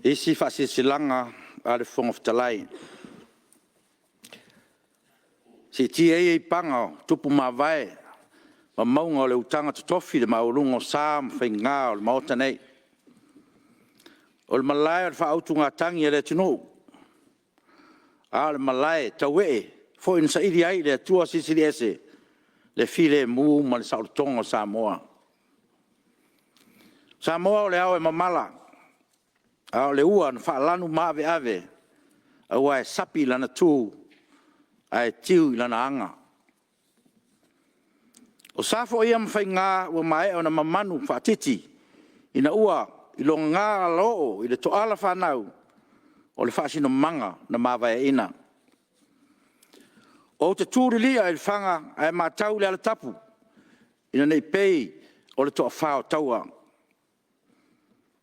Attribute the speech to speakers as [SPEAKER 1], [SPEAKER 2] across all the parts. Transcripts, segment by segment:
[SPEAKER 1] Isi Faasilasilaga a le Fofoga Fetalai. Siitia ia i paga o tupu mavae ma mauga o le utaga totofi le maualuga o sa ma faiga o le Maota nei. O le malae o le faautugatagi a le atunuu, a o le malae tauee foi na saili ai i le Atua Silisili Ese le filemu ma le saolotoga o Samoa. O Samoa o le ao e mamala, a o le ua na faalanumaaveave aua e sapi i lana tu ae tiu i lana aga. O sa foi ia ma faiga ua maea ona mamanu faatiti ina ua i loga alaoo i le toala fanau o le faasinomaga na mavaeaina. Ou te tu lilia i le faga ae matau i le alatapu, ina ne i pei o le toafa o taua.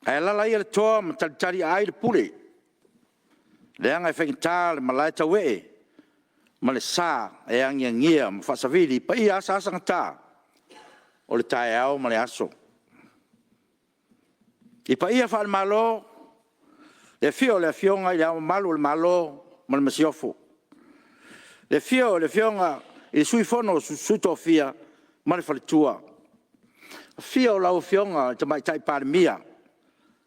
[SPEAKER 1] Ae alaala ia le toa ma talitaliaai le pule, leaga e faigata le malae tauee ma le sa e agiagia ma faasavili i paia asaasagata o le taeao ma le aso. I paia faale-Malo, i le afio o le Afioga i Le Ao Mamalu o le Malo ma le Masiofo, le afio o le Afioga i le Sui o le Fono a Sui Tofia ma le faletua. Afio lau Afioga i le Tamaitai Palemia,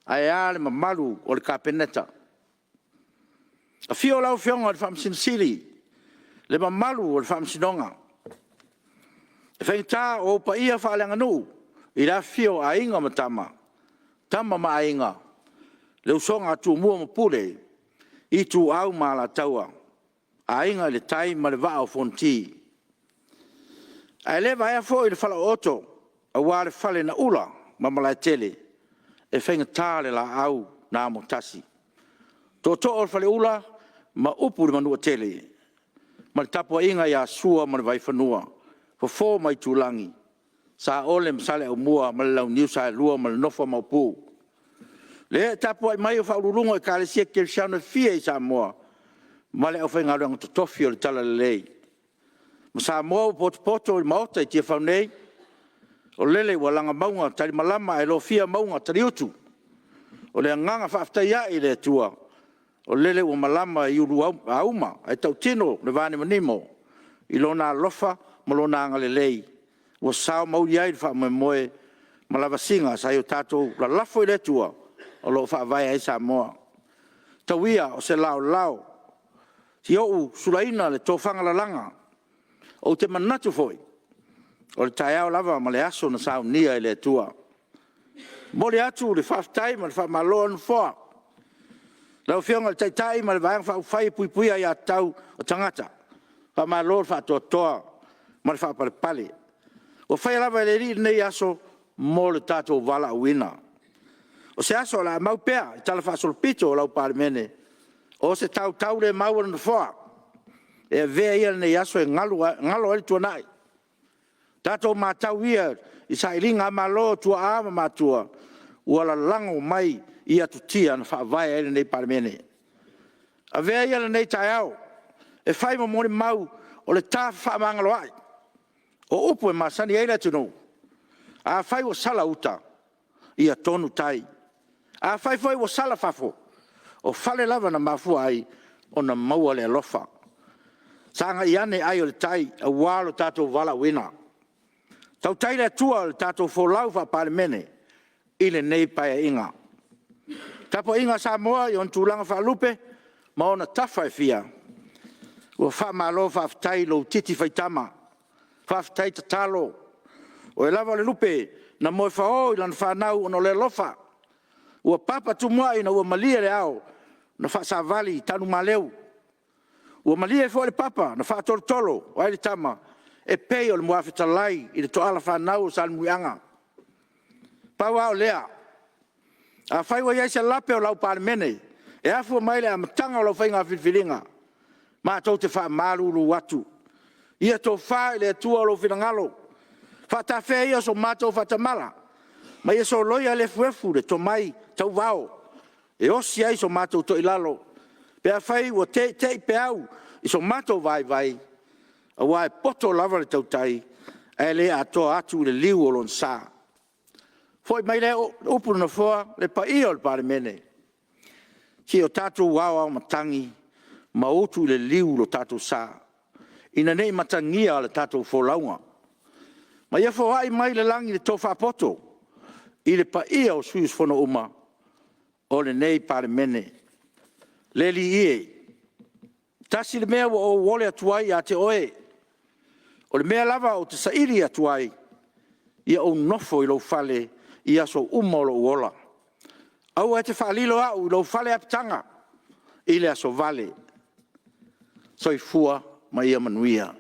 [SPEAKER 1] ae a le mamalu o le Kapeneta. Afio lau Afioga i le Faamasino Sili, le mamalu o le Faamasinoga. E faigata o ou paia faaleaganuu i le afifio o Aiga ma Tama, Tama ma Aiga, le usoga a Tumua ma Pule, Ituau ma Alataua, Aiga i le Tai ma le Vaa o Fonoti. Ae le vaea foi le falaooto aua le fale na ula ma Malaetele, e faigata le laau na amotasi, tootoo o le Faleula ma upu i le Manuatele ma le tapuaiga ia Sua ma le Vaifanua, Fofo ma Aitulagi, Saole ma Saleaaumua ma le Launiu Saelua ma le nofo a Maopu. Le ee tapuai mai o faauluuluga o Ekalesia Kerisiano e fia i Samoa ma le aufaigaluega totofi o le talalelei. Ma Samoa ua potopoto i le Maota i Tiafau nei, o lele ua laga mauga talimalama ae lofia mauga taliutu. O le agaga faafetai ae i le Atua, o lele ua malama i uluauma ae tautino le vanimonimo i Lona alofa ma Lona agalelei ua sao ma uli ai le faamoemoe ma lavasiga sa o tatou lalafo i le Atua o lo o faavae ai Samoa. Tau ia o se laolao se i ou sulaina le tofaga lalaga. Ou te manatu foi, o le taeao lava ma le aso na saunia e le Atua. E momoli atu le faafetai ma le faamalo a le Nofoa i lau Afioga i le Taitai ma le Vaega Faaupufai e Puipuia Aia Tatau a Tagata, faamalo le faatoatoa ma le faapalepale. Ua faia lava e le Alii lenei aso mo le tatou valaauina. O se aso o le a mau pea i talafaasolopito o lau Palemene, o se tautaulemau a le Nofoa, e avea ia lenei aso e galo ai le tuanai. Tatou matau ia i sailigamalo a tuaa ma matua ua lalago mai i atutia na faavae ai lenei Palemene. Avea ia lenei taeao e fai ma molimau o le ta fefaamagaloai. O upu e masani ai le atunuu, afai ua sala uta, ia tonu tai. Afai foi ua sala fafo, o fale lava na mafua ai ona maua le alofa. Sagai ane ai o le tai aua lo tatou valaauina. Tautai le Atua i le tatou folau faa-Palemene i lenei Paeaiga. Le tapuaiga a Samoa i ona tulaga faalupe ma ona tafa e fia, ua faamalo faafetai i lou titi faitama, faafetai tatalo. O oe lava o le lupe na moefao i lana fanau ona o le alofa. Ua papa tumuai ina ua malie le ao na faasavali i Tanumaleu. Ua malie foi le papa na faatolotolo ai le tama e pei o le muafetalai i le toala fanau o Salemuliaga. Pau lava o lea, afai ua i ai se lape o lau Palemene e afua mai i le amataga o lau faiga filifiliga, matou te faamalulu atu, ia tofa i le Atua lou finagalo, faatafea ia so matou faatamala, ma ia soloia le efuefu i le tomai tauvao e osi ai so matou toilalo, pe afai ua teitei peau i so matou vaivai, aua e poto lava le tautai ae le atoa atu i le liu o lona sa. Foi mai lea o upu a le Nofoa, le paia o le Palemene, Seia o tatou aoao matagi ma utu i le liu lo tatou sa, ina ne i matagia le tatou folauga. Ma ia foai mai le lagi le tofa poto i le paia o sui usufono uma o lenei Palemene. Le Alii e, e tasi le mea ua ou ole atu ai ia te Oe, o le mea lava ou te saili atu ai, ia ou nofo i lou fale i aso uma o lou ola. Aua e te faalilo au i lou fale apitaga i le aso vale. Soifua ma ia manuia.